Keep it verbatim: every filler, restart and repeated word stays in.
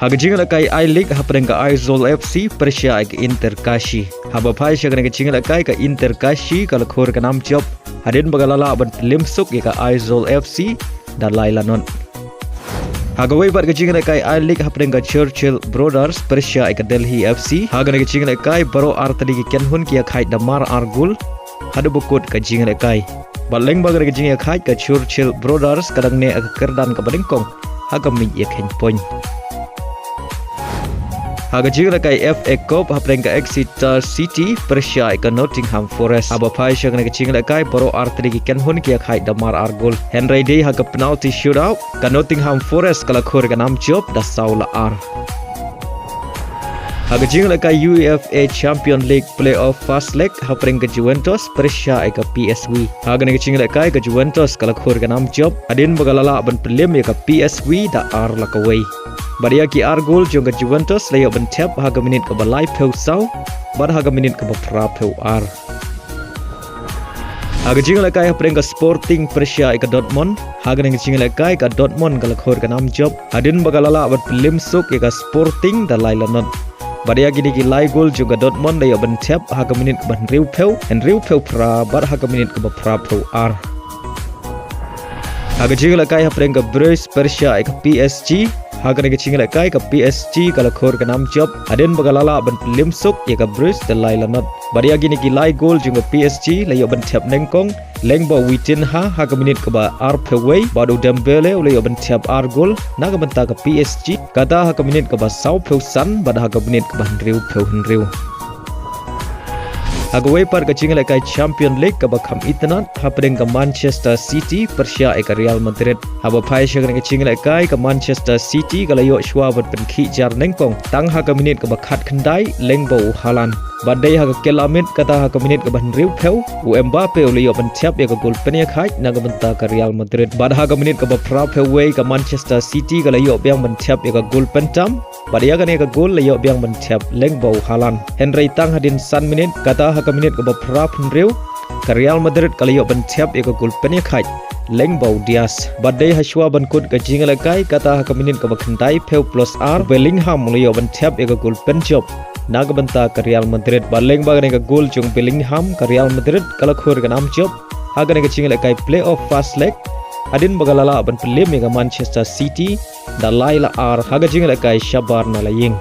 Ha ka jingïalehkai I-League hapdeng ka Aizawl F C pyrshah ïa ka Inter Kashi. Haba phai sha kane ka jingïalehkai ka Inter Kashi ka la khur ka nam jop hadien ba ka la lah ban pynliem suk ïa ka Aizawl F C da lai lanot. Ha kawei pat ka jingïalehkai I-League hapdeng ka Churchill Brothers pyrshah ïa ka Delhi F C. Ha kane ka jingïalehkai baroh ar tylli ki kynhun ki ïakhaid da mar ar gol haduh ba kut ka jingïalehkai. Bad lyngba kane ka jingïakhaid ka Churchill Brothers ka dang neh ha ka kyrdan kaba nyngkong ha ka miej ïakheiñ point. Ha ka jingïalehkai F A Cup hapdeng ka Exeter City pyrshah ïa ka Nottingham Forest. Haba phai sha kane ka jingïalehkai baroh ar tylli ki kynhun ki ïakhaid da mar ar gol. Hynrei dei ha ka penalty shootout ka Nottingham Forest ka la khur ka nam jop da saw la ar. Ha ka jingïalehkai UEFA Champion League playoff first leg hapdeng ka Juventus pyrshah ïa ka P S V. Ha kane ka jingïalehkai ka Juventus ka la khur ka nam jop hadien ba ka la lah ban pynliem ïa ka P S V da ar la kawei. Bad ïa ki ar gol jong ka Juventus la ïoh ban thep ha ka minit kaba laiphew saw bad ha ka minit kaba phraphew ar. Ha ka jingïalehkai hapdeng ka Sporting pyrshah ïa ka Dortmund. Ha kane ka jingïalehkai ka Dortmund ka la khur ka nam jop hadien ba ka la lah ban pynliem suk ïa ka Sporting da lai lanot. Bad ïa kine ki lai gol jong ka Dortmund la ïoh ban thep ha ka minit kaba hynriewphew, hynriewphew phra bad ha ka minit kaba phraphew ar. Ha ka jingïalehkai hapdeng ka Bruges pyrshah ïa ka P S G. Ha kane ka jingïalehkai ka P S G ka la khur ka nam jop hadien ba ka la lah ban pynliem suk ïa ka Bruges da lai lanot. Bad ïa kine ki lai gol jong ka P S G la ïoh ban thep nyngkong lyngba u Vitinha ha ka minit kaba arphew wei bad u Dembele u la ïoh ban thep ar gol na ka bynta ka P S G, kata ha ka minit kaba sawphew san bad ha ka minit kaba hynriewphew hynriew. Ha kawei pat ka jingïalehkai Champion League kaba kham itynnad hapdeng ka Manchester City pyrshah ïa ka Real Madrid. Haba phai sha kane ka jingïalehkai ka Manchester City ka la ïoh shuwa ban pynkhih jar nyngkong tang ha ka minit kaba khatkhyndai lyngba u Haaland. Bad dei ha ka kylla miet kata ha ka minit kaba hynriewphew u Mbappe u la ïoh ban thep ïa ka gol pynïakhaid na ka bynta ka Real Madrid. Bad ha ka minit kaba phraphew wei ka Manchester City ka la ïoh biang ban thep ïa ka gol pyntam. Bad ïa kane ka gol la ïoh biang ban thep lyngba u Haaland. Hynrei tang hadien san minit kata ha ka minit kaba phraphew hynriew ka Real Madrid ka la ïoh ban thep ïa ka gol pynïakhaid lyngba u Diaz. Bad dei ha shuwa ban kut ka jingïalehkai kata ha ka minit kaba khyndaiphew plus ar u Bellingham u la ïoh ban thep ïa ka gol pynjop na ka bynta ka Real Madrid. Bad lyngba kane ka gol jong u Bellingham ka Real Madrid ka la khur ka nam jop ha kane ka jingïalehkai playoff first leg hadien ba ka la lah ban pynliem ïa ka Manchester City da lai la ar ha ka jingïalehkai shabar na la ïing.